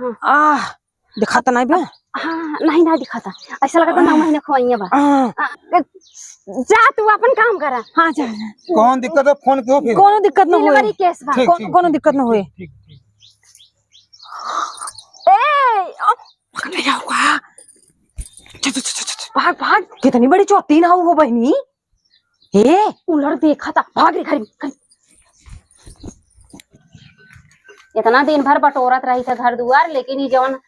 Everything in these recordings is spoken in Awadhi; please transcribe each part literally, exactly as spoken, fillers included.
हाँ। आह, दिखाता नहीं बे? हाँ, नहीं, नहीं दिखाता। ऐसा लगता नौ महीने खोइया बा। हाँ। आ, जा तू अपन काम करा। हाँ, जा, जा। कौन दिक्कत है, फोन कियो फिर? कौनो दिक्कत न होए। Delivery case बा। ठीक, कौन-, ठीक, कौनो ठीक, दिक्कत न ठीक, होए। ठीक, ठीक, ठीक। ए, ओ, पकड़ ले जाओगा। चल, चल, चल, चल, चल। भाग, भाग। कितनी बड़ी चोटीन हऊ हो बहिनी। ए, उलर देखा था, भाग रे घर में, घर। इतना दिन भर बटोरत रही थे घर दुआर, लेकिन ये जवन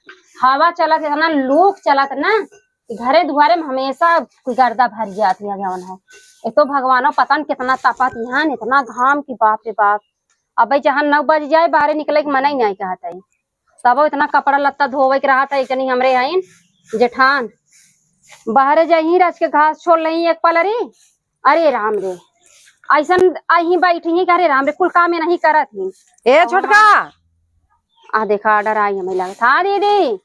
हवा चलत, इतना लूक चलत ना कि घरे दुआरे में हमेशा कोई गर्दा भर जात है जवन है। एक तो भगवानो पता न कितना तपत यहाँ, इतना घाम की बाप रे बाप। अब भाई जहाँ नौ बज जाए बाहरे निकले के मन ही नहीं कहत है। तबो इतना कपड़ा लत्ता धोवे के रहत है, एक जनी हमरे हईन जेठान, बाहरे जही रच के घास छोड़ लही एक पलरी। अरे राम रे, ऐसन अही बैठी ही कि अरे राम रे, कुल काम ये नहीं करत ही। ए छोटका। आ देखा, ऑर्डर आई हमें लगत। हाँ दीदी।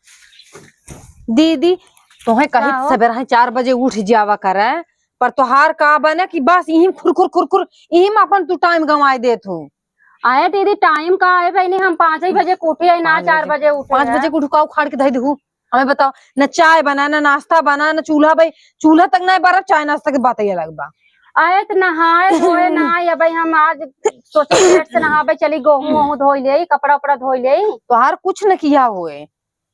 दीदी, तोहे कही का हो? सबेरा ही चार बजे उठ जावा करे, पर तोहार का बने कि बस इही खुरखुर खुरखुर, इही में अपन तू टाइम गंवाए देत हो। अरे दीदी, टाइम का है बहिनी, हम पाँच ही बजे के उठे है ना, पाँच चार बजे। बजे उठे पाँच है। बजे के उठू का उखाड़ के धई देहू? हमें बताओ, न चाय बना, न नाश्ता बना, न चूल्हा भाई, चूल्हा तक ना बरब, चाय नाश्ता के बात ही अलग बा। अरे त नहाए धोए ना, या भाई हम आज सोचे लेट से नहाबे चली, गेहूं वहूं धोई ले, कपड़ा उपड़ा धोई ले। तोहार कुछ न किया होए,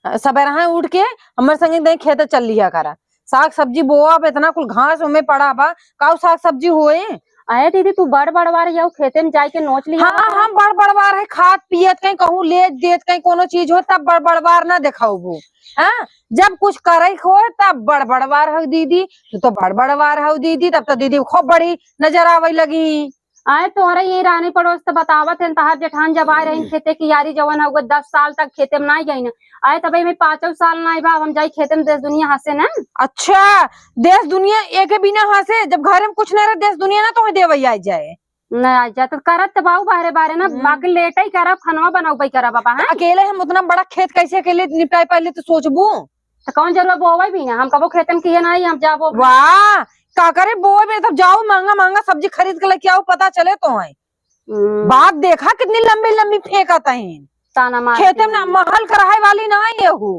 सबेरहा उठ के हमर संगे दे खेते चल लिया करा। साग सब्जी बोआ, अब इतना कुल घास ओमे पड़ा बा, काऊ साग सब्जी होए? अरे दीदी, तू बड़ बड़वार जाऊ खेते में जाए के नोच लिया हाँ, करा। हम बड़ बड़वार है, खात पियत कहीं कहूँ लेत देत कहीं कोनो चीज हो, तब बड़ बड़वार ना देखाउबू। हाँ, जब कुछ करे हो तब बड़ बड़वार हो दीदी, तू तो बड़ बड़वार हो दीदी, तब तो दीदी खूब बड़ी नजर आवे लगी। आए तोहरे ये रानी पड़ोस त बतावत हैं, तहार जेठान जब आए रहीन खेते की यारी जवन हो गए, दस साल तक खेते में नाई गई ना। आए तब में पाँचों साल नाई बा, अब हम जाई खेते में, देश दुनिया हंसे ना। अच्छा, देश दुनिया एके बिना हंसे, जब घरे में कुछ ना रहे, देश दुनिया ना तोहे देवे आई जाए। ना आई जाए तो करत त बाऊ बाहरे बाहरे ना, हम्म। बाकी लेटे ही करब, खनवा बनौबे करब बाबा, हैं? अकेले हम उतना बड़ा खेत कैसे अकेले निपटाए पहले तो सोचबू। तो कौन जरूरत बोवे भी ना, हम कबो खेतन किए ना, हम जाबो। वाह, का करे बोवे भी, तब जाओ महंगा महंगा सब्जी खरीद के लेके आओ, पता चले तो है। हम्म। बात देखा कितनी लंबी लंबी फेंकत हैं। ताना मार खेते के। में ना महल कराए वाली ना आई है हु।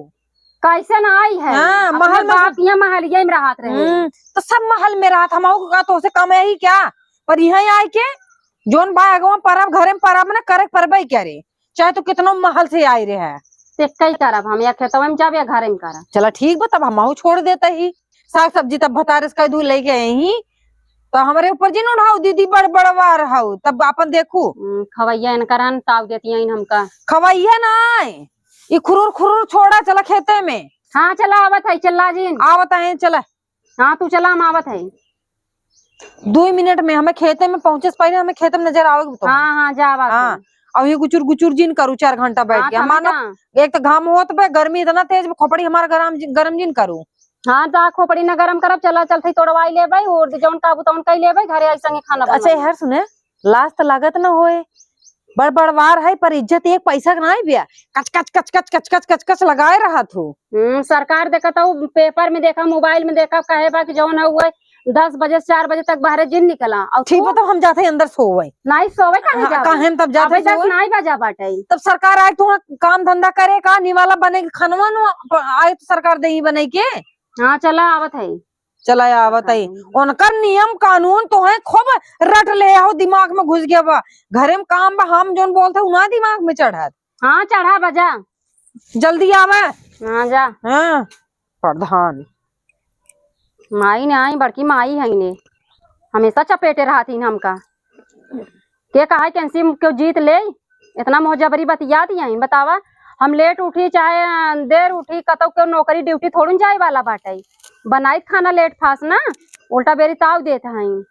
कैसे ना आई है? हाँ, अपने महल में बाप सब यहाँ महलिया में रहत रहे। हम्म, तो सब महल में रहत, हम का तो से कम है ही क्या? पर यहाँ आए के जोन बा अगवा परब, घरे में परब ना करे के परबे क्या रे? चाहे तो कितनो महल से आई रहे है। ते कई करब हम, या खेतवा में जाब या घरे में करब। चला ठीक बा, तब हमहू छोड़ देता ही। साग सब्जी तब भतारे से कह दू लेके आई ही, तो हमरे ऊपर जिन उठाऊ दीदी, बड़ बड़वार हऊ, तब आपन देखू। हम्म, खवैया इनकर हन, ताव देती हैं हमका। खवैया ना आए, ई खुरुर खुरुर छोड़ा, चला खेते में। हाँ, चला आवत है, चला जिन। आवत है, चला। हाँ, तू चला, हम आवत है। दुई मिनट में हमें खेते में पहुँचे से पहले हमें खेते में नजर आवे के बताओ। हाँ, हाँ, जा बात हाँ, है। और ये गुचुर गुचुर जिन करू चार घंटा बैठ हाँ, के। तभी हमार ना। एक तो घाम होत बे, गर्मी इतना तेज बे, खोपड़ी हमार गरम जि-, गरम जिन करू। हाँ, तो खोपड़ी ना गरम करब, चला चलते तोड़वाई लेबै और जौन काबू तौन कई लेबै, घरे आई संगे खाना अच्छा, बनवाई। यार सुने, लाज तो लागत न होए, बड़ बड़वार है, पर इज्जत एक पैसा के नाई बिया। कच, कच, कच, कच, कच, कच, कच लगाए रहत हो। हम्म, सरकार देखत हो, पेपर में देखा, मोबाइल में देखा, कहे बा कि जौन है वो दस बजे से चार बजे तक बाहरे जिन निकला। और ठीक तू बा, तब हम जाते हैं अंदर सोवे। नहीं सोवे, काहे हाँ, जावे? काहे हम तब जाते अबे दस सोवे? नाई बजा बाटे। तब सरकार आए तो वहाँ काम धंधा करे का, निवाला बने के खनवा नु प-, आए तो सरकार देही बने के। हाँ, चला आवत है। चला आवत है। हम्म। उनकर नियम कानून तो है खूब रट ले हो, दिमाग में घुस गया बा। घरे में काम बा, हम जौन बोलते हैं, उ ना दिमाग में चढ़त। हाँ, चढ़ा बजा। जल्दी आवे। हाँ, जा। हाँ, प्रधान। माई ने आई, बड़की माई है ने, हमेशा चपेटे रहती हमका। के कहा कि एनसीएम क्यों जीत ले, इतना मोह जबरी बतियात यहीं बतावा। हम लेट उठी चाहे, अ, देर उठी, कतौ क्यों नौकरी ड्यूटी थोड़ू जाए वाला बाटे, बनाई खाना लेट फास ना, उल्टा बेरी ताव देत हैं।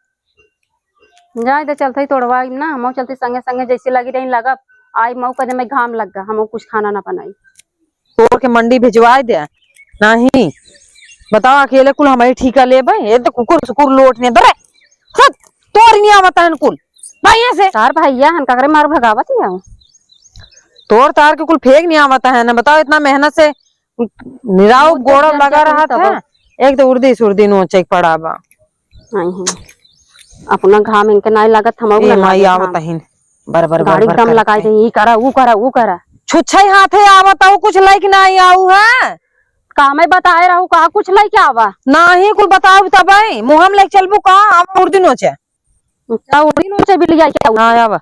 जाए दे, चलते ही तोड़वा ना, हम चलते संगे संगे जैसे लगी रही लगब, आई मऊ कदे में घाम लग गा, हम कुछ खाना ना बनाई। तोड़ के मंडी भिजवाए दे। नहीं, बताओ, अकेले कुल हमारी ठीका लेबे? ये तो कुकुर सुकुर लोट ने दरे। हट, तोर नहीं आवत है कुल। भाई ऐसे। तार भैया हन, काकरे मार भगावत ही आओ। तोर तार के कुल फेंक नहीं आवत है ना। बताओ, इतना मेहनत से निराव वो तो गोड़व जब लगा तक रहा था। तब। एक तो उर्दी सुर्दी नोचे के पड़ा बा। आई हैं। अपना घाम इनके नाई लागत, हम ए, ना माई लागे आवत घाम। अहिन। बर, बर, बर, गाड़ी बर दम करत लगाई हैं। दे, ई करा, ऊ करा, ऊ करा। छुच्छई हाथे आवत हऊ, कुछ लइके नाहीं आऊ है। का मैं बताए रहू, का कुछ लइके आवा? नाहीं, कुल बताऊ तबे, मुँह में लइके चलबू का? आवा उर्दी नोचे। का उर्दी नोचे भी लिया के आऊ? हाँ, आवा।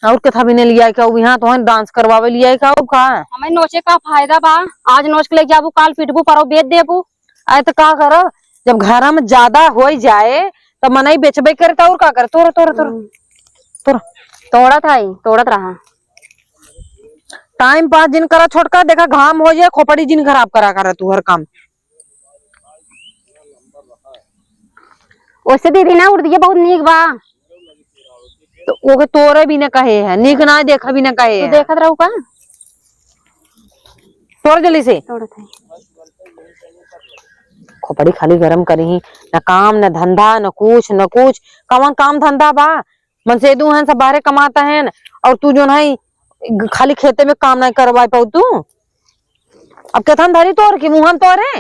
और कथा भी नहीं लिया के आऊ, यहाँ तो dance करवावे लिया के आऊ का? हमें नोचे का फायदा बा? आज नोच के ले जाबू, काल पिटबू, परौ बेच देबू। अरे तो का करब, जब घर में ज्यादा होइ जाए तो मनई बेचबे करे तो और का करे? तोरा, तोरा, तोरा, हम्म। तोरा। तोड़त है, तोड़त रहा। Time pass जिन करा छोटका, देखा घाम होइ जाए, खोपड़ी जिन खराब करा करा तू हर काम। वैसे दीदी ना उर्दिया बहुत नीक बा। तो ओके तोरे भी न कहे है, नीक ना देखा भी न कहे तू है। देखत रहू का? तोड़ जल्दी से। तोड़त है। खोपड़ी खाली गरम करी, न काम, न धंधा, न कुछ, न कुछ। कवन काम धंधा बा? मन से दू हन सब बाहरे कमाता है, और तू जोन है खाली खेते में काम नहीं करवा पाऊ तू। अब कथन धरी तोर की मुहन तोरे।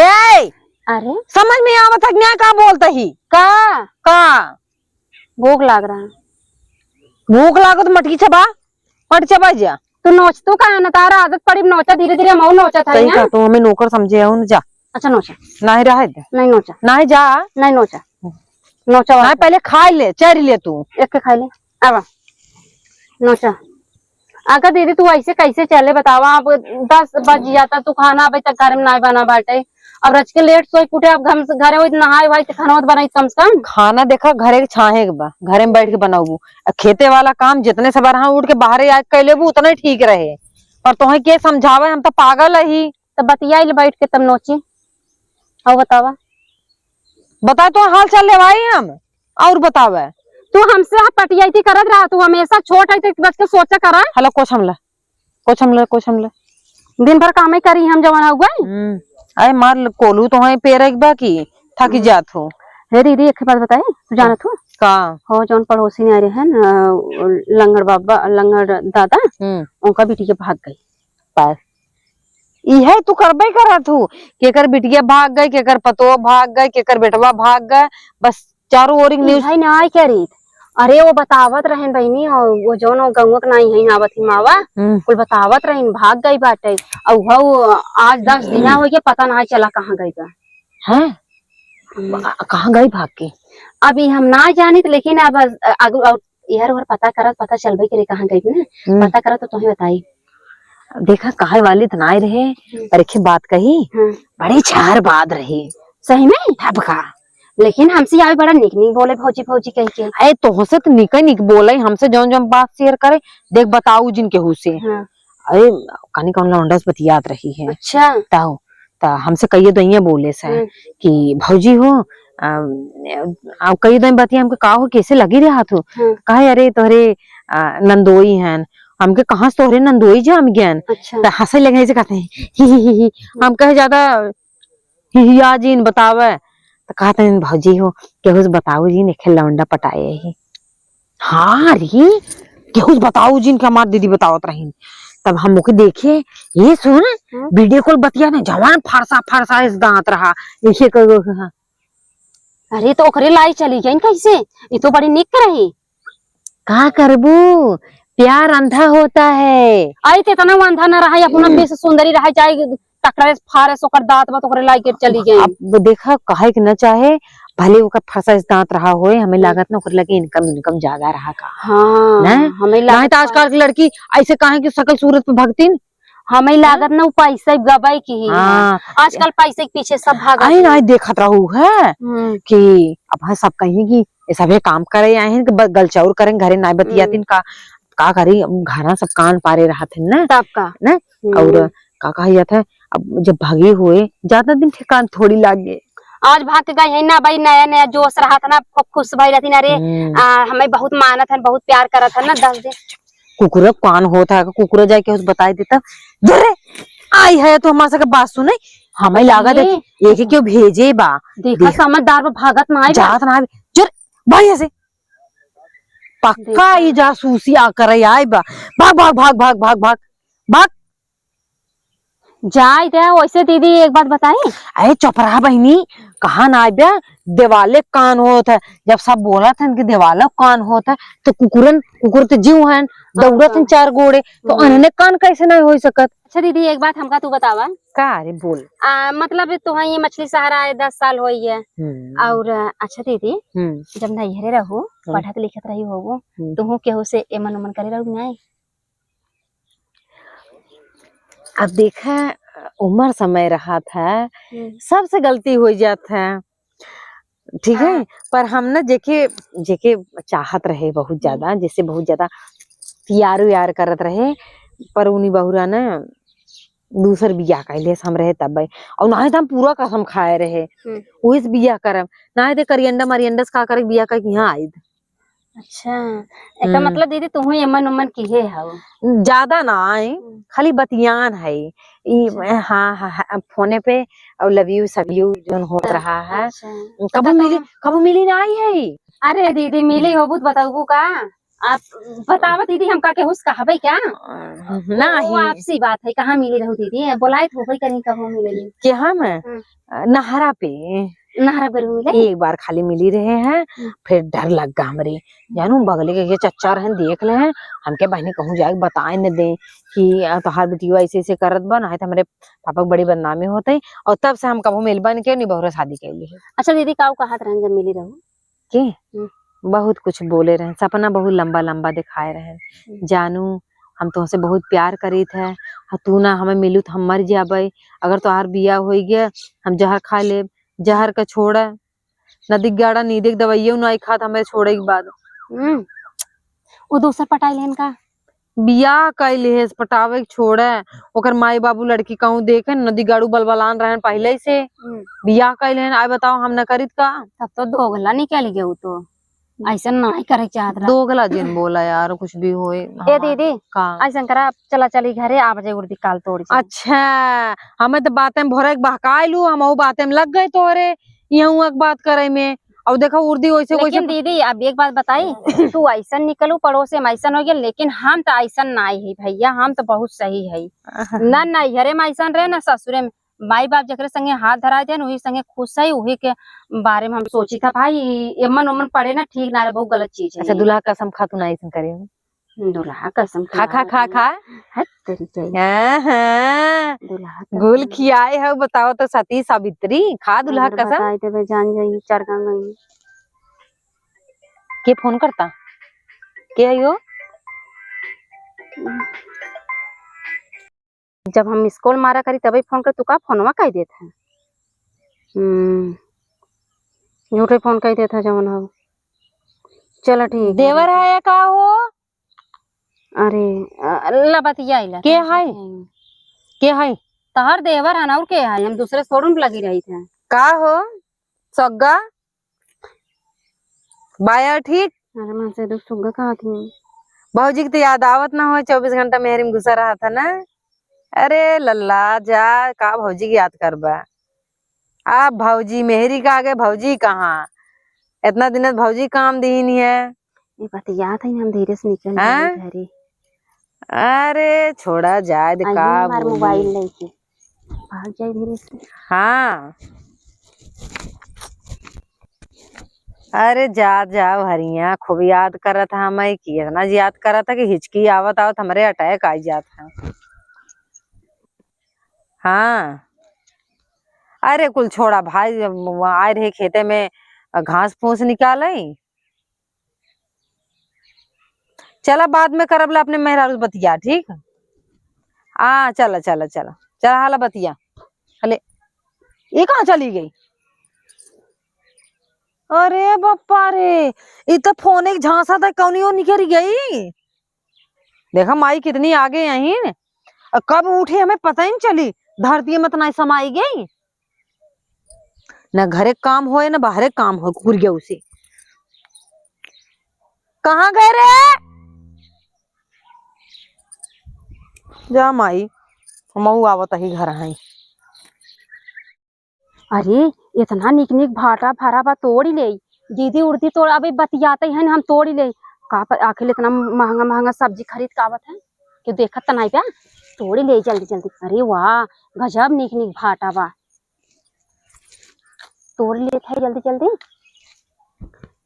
ए, अरे समझ में आवत है कि नहीं का बोलता ही? का? का? भूख लाग रहा। भूख लागत मटकी चबा, मट चबा जा। तू नोच तू का ना, तारा आदत पड़ी नोचा, धीरे धीरे हम नोचा था सही ना। का तू हमें नौकर समझे हो न जा। अच्छा नोचा। नहीं रहे दे। नहीं नोचा। नहीं जा। नहीं नोचा। नोचा नहीं, वाला। पहले खाई ले, चरी ले तू। एक के खाई ले। अब नोचा। अगर दीदी तू ऐसे कैसे चले बतावा, अब दस बज जाता, तू खाना अबे तक घर में नहीं बना बाटे। अब रच के लेट सोई उठे, अब घर से, घरे वही नहाए वाए तो खाना वत बनाई कम से कम। खाना देखा घरे के छाहे के बा, घरे में बैठ के बनाऊ। आ खेते वाला काम जितने सवेर हाँ उठ के बाहरे आके कर लेबू उतना ही ठीक रहे। पर तोहे के समझावे, हम तो पागल ही। तो बतियाई ले बैठ के तब नोची। और बतावा। बता तो हाल चाल ले भाई हम। और बतावे। तू हमसे पटियाई करत रहा, तू हमेशा छोट है तो बच के सोचा करा। हला कुछ हमला, कुछ हमला, कुछ हमला। दिन भर कामे करी हम जवन हो गई। हम्म। अरे मार ल-, कोलू तो है पेरे के बाकी थकी हम्म। जात हो। हे दीदी, एक बात बताई, तू जानत हो? का? हो, जौन पड़ोसी नहीं रहे हैं ना, लंगड़ बाबा, लंगड़ दादा, हम्म। उनका बेटी के भाग गई। पास। इहे तू करबे करत हू, केकर बिटिया भाग गए, केकर पतोह भाग गए, केकर बेटवा भाग गए, बस चारों ओर एक news। इहे ना आई क्या रीत? अरे वो बतावत रहन बहिनी, और वो जौन वो गौवा के नाई है आवत ही मावा, हम्म। कुल बतावत रहन भाग गई बाटे। और वो आज दस दिना हो गया, पता ना चला कहाँ गई बा। हैं? हम्म। ब-, कहाँ गई भाग के? अभी हम ना जानित, लेकिन अब अग-, अग-, और इहर उहर पता करत, पता चलबे करे कहाँ गई ना, हम्म। पता करत तो तोहे बताई। देखा, कहे वाली त नाय रहे, हम्म। पर एक बात कही, हाँ। बड़ी छार बात रही। सही में? तब का? लेकिन हमसे आवे बड़ा निक निक बोले भौजी भौजी कह के। अरे तोहसे त निक निक बोले, हमसे जौन जौन बात share करे, देख बताऊ जिन केहू से। हाँ। अरे, कानी कौन लौंडा से बतियात रही है। अच्छा। ताऊ, त हमसे कहिए दइया बोले से हम्म। कि भौजी हो, आ, आ, कहिए दइया बतिया हमके का हो, कैसे लगी रहा तू? हम्म। कहे, "अरे, तोहरे, आ, नंदोई हन।" हमके कहाँ से तोहरे नंदोई जाम गयन? अच्छा। त हंसे लगे, ऐसे कहते हैं, "ही, ही, ही, ही।" हम कहे, "ज्यादा हिहिया जिन बतावे।" त कहते हैं, "भौजी हो, केहू से बताऊ जिन, एक लौंडा पटाए ही।" हाँ रे, केहू से बताऊ जिन के हमार दीदी बतावत रही। तब हम ओके देखे, "ये सुन, हम्म। Video call बतिया ने जवान फरसा फरसा इस दांत रहा।" ऐसे कर, अरे तो ओकरे लाई चली गई कैसे? ये तो बड़ी निक रही। का करबू, प्यार अंधा होता है। आई ते इतना वो अंधा ना रहा, अपना हम्म। बेस सुंदरी रहा, चाहे टकराए फारे से ओकर दांत बा, तो ओकरे लाइके चली गई। अब देखा, कहे के न चाहे, भले ओकर फंसा इस दांत रहा होए, हमें हम्म। लागत ना ओकरे लगे income, income ज्यादा रहा का। हाँ, हैं? हमें नहीं लागत तो आजकल की लड़की ऐसे काहे कि शकल सूरत पे भगतीन। हमें हैं? लागत ना वो पैसे गबाई की ही हाँ। है। आजकल पैसे के पीछे सब भागत आई है। नहीं देखत रहू है हम्म। कि अब हाँ सब कहीं कि ये सभे काम करे आए हैं कि ब-, गलचाउर करें, घरे नाय बतियातिन हम्म। का, का करी, अब घरा सब कान पारे रहत हैं ना। तब का? ना? हम्म। और का कहा जात है, अब जब भागी हुए, ज्यादा दिन ठिकान थोड़ी लागे। आज भाग के गई है ना भाई, नया नया जोश रहत है ना, खूब खुश भई रहती ना रे। हम्म। आ, हमें बहुत मानत है, बहुत प्यार करत है ना, दस दिन। कुकुर कान होत है, कुकुर जाए के उस बताई देता, "जरे, आई है तो हमारे सबके बात सुने, हमें लागत है, ये एक ही क्यों भेजे बा।" देखा, देख। समझदार बा, भागत ना आए बा। जात ना आए, "जरे, भाई ऐसे।" पक्का देखा। ई जासूसी आ करे आए बा। भाग, भाग, भाग। भाग। जाए दे, वैसे दीदी एक बात बताई। अरे चुप रहा बहिनी, कहाँ ना आइब्या, देवाले कान होत है। जब सब बोलत हैं कि देवाले कान होत है, तो कुकुरन, कुकुर तो जीव हैं, दौड़त हैं हाँ। चार गोड़े, तो हम्म। अनने कान कैसे नहीं हो सकत? अच्छा दीदी, एक बात हमका तू बतावा। का रे, बोल। आ, मतलब, तोहा ये मछली शहर आए दस साल होई है, हम्म। और, अच्छा दीदी, हम्म। जब नैहरे रहू, हाँ। पढ़त लिखत रही होबू, हम्म। तुहू केहू से एमन उमन करे रहू कि नहीं? अब देखा, उम्र समय रहत है, हम्म। सबसे गलती हो जात है, ठीक है? हाँ। पर हम ना जेके, जेके चाहत रहे बहुत हम्म। ज्यादा, जेसे बहुत ज्यादा प्यार उयार करत रहे, पर उनी बहुरा ना दूसर बियाह कइले हम रहे तब, और ना तो हम पूरा कसम खाए रहे, हम्म। वही से बियाह करब, ना तो करियंडा मरियंडा से का करे बियाह करके यहाँ आइद। अच्छा, एकर हम्म। मतलब दीदी, तुहू एमन उमन किहे हऊ? ज्यादा ना आए, हम्म। खाली बतियान है। ई, अच्छा। हाँ, हाँ, हाँ, फोने पे और love you, सब you जोन होत हाँ, रहा है। अच्छा। कबो तो मिली, तुम कबो मिली ना आई है। अरे दीदी, मिली होबू तो बताबू का? आप बतावा दीदी, हम का केहू से कहबे क्या? अ, वो, वो नहीं। आपसी बात है, कहाँ मिली रहू दीदी? बोलाए तो होबे करी, कबो मिले। के हम? हाँ। अ, नहरा पे। नहरा पे मिले? एक बार खाली मिली रहे हैं, हम्म। फिर डर लग गा हमरे। जानू, बगले के, के चच्चा रहन, देख ले हैं, हमके बहिनी कहूँ जाए बताए न दे कि, अ, तोहार बिटिया ऐसे ऐसे करत बा, ना है तो हमरे पापा के बड़ी बदनामी होते। और तब से हम कबहू मिलबा न के, निबहुरा शादी कर ली है। अच्छा दीदी, काऊ कहत रहन जब मिली रहू? के? हम्म। बहुत कुछ बोले रहे, सपना बहुत लंबा लंबा दिखाए रहे। हम्म। जानू, हम तोहसे बहुत प्यार करीत है, आ तू ना हमें मिलू तो हम मर जाबे। अगर तोहार बियाह होई गया, हम जहर खा लेब। जहर का छोड़ा, नदी गाड़ा नींदे के दवाइयो नाई खात हमें छोड़े के बाद। हम्म। वो दोसर पटाई लेन का? बियाह कइ लिहेस, पटावे के छोड़े। ओकर माई बाबू लड़की कहूँ देखे, नदी गाड़ू बलबलान रहन पहले से। हम्म। बियाह कइ लिहेन, आए बताओ, हम न करित का? तब तो दोगला निकल गए उ तो। ऐसा नाहीं करे चाहत रहा। दोगला जिन बोला यार, कुछ भी होए। ए हमार दीदी, का? ऐसा करा, चला चली घरे, आ बजे उर्दी काल तोड़ जाए। अच्छा, हमें तो बातें में भोरे के बहकाए लू, हम वो बातें में लग गए तोहरे, यहाँ के बात करे में। और देखो उर्दी वैसे लेकिन वैसे दीदी, अब एक बात बताई, तू ऐसन निकलू पड़ोसे में ऐसन हो गया, लेकिन हम तो ऐसन नाहीं है भैया, हम तो बहुत सही है। ना नैहरे में ऐसन रहे, ना ससुरे में। माई बाप जेकरे संगे हाथ धराए देन, वही संगे खुश है, वही के बारे में हम सोची था भाई, ई एमन ओमन पड़े ना ठीक ना रहे, बहुत गलत चीज है अच्छा, ये। दुल्हा कसम खा तू ना ऐसन करे। दुल्हा कसम खा, खा, खिलाए खा, हमें। खा। हट तेरी के। हाँ, हाँ। दुल्हा गुल कसम। खियाए हो, बताओ तो सती सावित्री, खा दुल्हा अगर कसम। बताए देबे, जान जाई, चरका गई। के फोन करता? के है यो? जब हम miss call मारा करी तबे फोन कर, तू का फोनवा कइ देत है? हम्म, झूठे फोन कइ देत है जवन हो। चलो ठीक है। देवर है या का हो? अरे, अ, ला बतियाइला। के है? के है? तोहर देवर है ना, और के है? हम दूसरे showroom पे लगी रही थे। का हो? सग्गा? बाया ठीक? अरे, मैं से दुख सुग्गा कहा थी। भौजी के तो याद आवत ना हो, चउबीस घंटा मेहरी में घुसा रहा था ना। अरे लल्ला, जा, का भौजी के याद करबा? आ भौजी, मेहरी का आगे भौजी कहाँ? इतना दिन भौजी काम दीन है। ये बतियात है, हम धीरे से निकल हाँ? जाए घरे। अरे छोड़ा जाए दे, आई का हमार बोली? मोबाइल लेके भाग जाए धीरे से। हाँ। अरे जा, जाओ हरिया, खूब याद करत है हमें कि इतना याद करत है कि हिचकी आवत आवत हमरे attack आई जात है। हाँ। अरे कुल छोड़ा भाई, जब वहाँ आए रहे खेते में घास फूस निकाले, चला बाद में करब ला अपने मेहरारू से बतिया, ठीक? आ, चला, चला, चला, चला, हाला बतिया। हले, ये कहाँ चली गई? अरे बप्पा रे, ई तो फोन एक झांसा था, कौनी ओर निकल गई? देखा माई कितनी आगे अहिन, और कब उठी हमें पता ही नहीं चली, धरती में तो नहीं समाई गई। ना घरे काम होए, ना बाहरे काम होए, कुकुर गया उसे। कहाँ गए रे? जा माई, हमहू आवत ही घर हैं। अरे, इतना निक निक भाटा भरा बा, तोड़ी ले। दीदी उर्दी तोड़, अबे बतियाते हैं, हम तोड़ी ले। का प-, आखिर इतना महंगा महंगा सब्जी खरीद के आवत है, केहू देखत त नाई बा? तोड़ी ले जल्दी जल्दी। अरे वाह, गजब नीक नीक भाटा बा। तोड़ लेत है जल्दी जल्दी।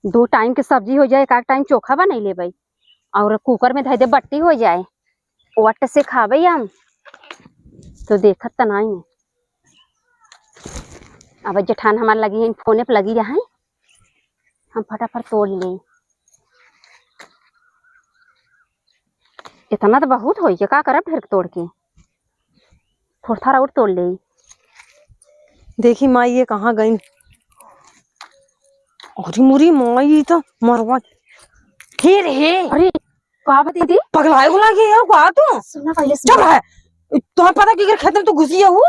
दो टाइम के सब्जी हो जाए, एक आध टाइम चोखा बनाई लेबै और कुकर में धइ दे, बट्टी हो जाए, वट से खाबै हम। तो देखत त नाई है। अब जेठान हमार लगी है, फोने पे लगी रहे, हम फटाफट तोड़ ले। इतना तो बहुत होई, का करब ढेर तोड़ के? थोड़ा थोड़ा और तोड़ ले। देखी माई, ये कहाँ गई? अरे मुरी माई, ये तो मरवा। फिर हे। अरे, का बा दीदी? पगलाए को लागे है, का तू? सुना पहले, सुना। चुप है। तुम्हें पता कि अगर खेत में तू घुसी है वो,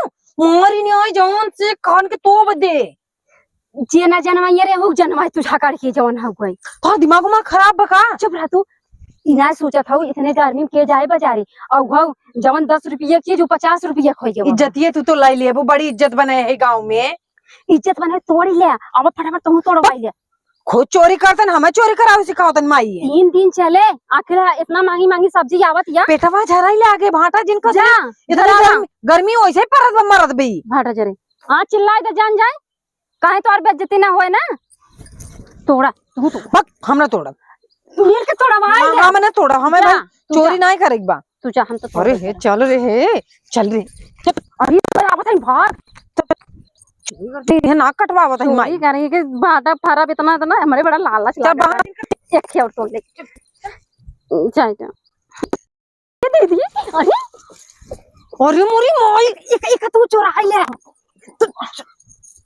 मारी नहीं आई, जवान से कान के तोब दे। जे ना जनवाइए रे, हु जनवाई तू झाकड़ के जवन हउ गई। तोर दिमाग उमाग खराब बा का? चुप रह तू। ई ना सोचत हउ, इतने गर्मी में के जाए बाजारे? अउ हउ, जवन दस रुपया के, जो पचास रुपया खोई गए। इज्जतिये तू तो लाई लेबू, बड़ी इज्जत बने है गाँव में। इज्जत बने तोड़ी ले, अब फटाफट तू तोड़वाई ले। खुद चोरी करतन, हमें चोरी करावे सिखावतन माई है। तीन दिन चले, आखिर इतना महंगी महंगी सब्जी आवत या। पेटवा झराई ले आगे भाटा जिनको जा, से, इतना जा, जा। गर्मी, गर्मी वैसे ही परत बा मरत बी। भाटा जरे। हाँ, चिल्लाए तो जान जाए। काहे तोर बेइज्जती ना होए ना? तोड़ा, तू तोड़ा। बक, हम ना तोड़ब। मिल के तोड़वाई हाँ, ले। हम ना तोड़ब, हमें जा, भाई तू चोरी जा। नाहीं करे के बा। तू जा, हम तो तोड़ अरे देते हे, हैं। चल रे हे, चल रे। चल, अरे, पर आवत है, भाग। चोरी करते हैं, नाक कटवावत है, चोरी माई। करे के भाटा फरब इतना, इतना, हमरे बड़ा लालच चल, लागे बाहर। बा। एक खेल तोड़ ले। जा, जा। ए दीदी, अरे। अरे मोरी माई, एक, एक तू चोराई ले। तू,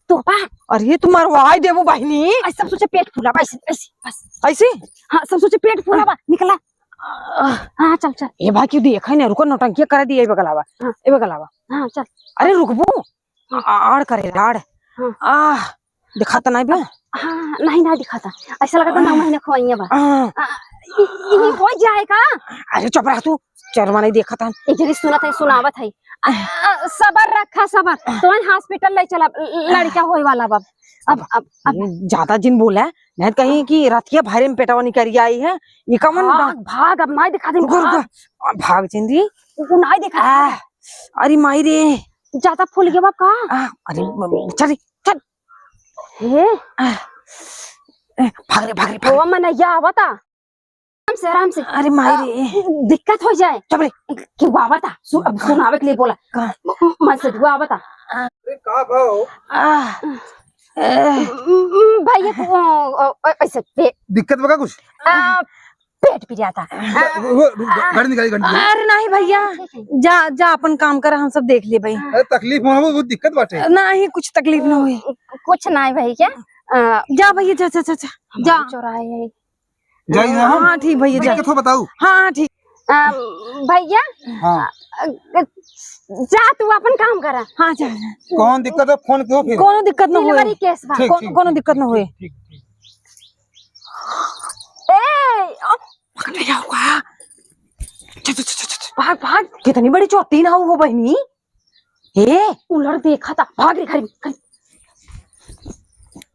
तोपा। अरे तू मरवाई देबू बहिनी। ऐसे सब सोचे पेट फूला बा, ऐसे, ऐसे, बस। ऐसे? हाँ, सब सोचे पेट फूला बा, निकला। आह। हाँ, चल, चल। ए भाई, क्यों देखा है ना, रुको, नौटंकी करे दिए, ए बगलावा। हाँ। ए बगलावा। हाँ, चल। अरे रुकबू। हाँ। आ-, आड़ करे, आड़। हाँ। आह, दिखाता नहीं बे? हाँ, नहीं, नहीं दिखाता। ऐसा लगा था नौ महीने खुआइए बा। हाँ। आ, इ-, इ-, इ हो जाए का? अरे चुप रह तू, चरमा नहीं देखा था। ए, जरी सुनत है, सुनावत है। आ, आ, सबर रखा, सबर। तोहन hospital ले चला, ल-, लड़का होए वाला बा। अब, अब, अब। ये ज्यादा जिन बोला है, नहीं तो कहीं कि रतिया भरे में पेटवा निकल आई है। ये कमन भाग, बा-, भाग, अब नहीं दिखा दे, रुको, रुको। भाग। अब भाग जिंदगी। वो नहीं दिखा दे। आ, अरे माई रे। ज्यादा फूल गया बा का? आ, अरे, चल, चल। हे? आ, ए, भाग रे, भाग रे, भाग रे। वो मनैया आवता। आराम से, आराम से। अरे माई आ, रे। दिक्कत हो जाए। चुप रे। कि वो आवता। सु-, अब सुनावे के लिए बोला। कहाँ? म-, म-, मन से दुआ आवता। अरे का भाव? आ, ए। म-, म-, भैया को, ओ, ओ, ऐसे पे- दिक्कत बा का कुछ? आ, पेट पिराता। वो, वो, वो, आ, गाड़ी निकाली, गाड़ी निकाली। अरे नहीं भैया, ठीक है। जा, जा अपन काम कर, हम सब देख लेबे। अरे तकलीफ में हो, वो दिक्कत बाटे। नहीं, कुछ तकलीफ ना होई। कुछ नहीं भैया। आ, जा भैया, जा, जा, जा, जा। हमारे जा। चौराहे है। जाई ना हम? हाँ, ठीक भैया, जा। दिक्कत हो बताऊ। हाँ, हाँ, ठीक। आ, भैया, हाँ। आ, जा तू अपन काम करा। हाँ, जा, जा। कौन दिक्कत है, फोन कियो फिर। कोनो दिक्कत ना होए। Delivery case बा। ठीक, को-, ठीक, कोनो ठीक, दिक्कत ना ठीक, होए। ठीक, ठीक। ए, ओ, पकड़ ले जाओ का? चल, चल, चल, चल, चल। भाग, भाग। कितनी बड़ी चोटी ना हो बहिनी। ए, उलर देखा था। भाग रे, घर में, घर में।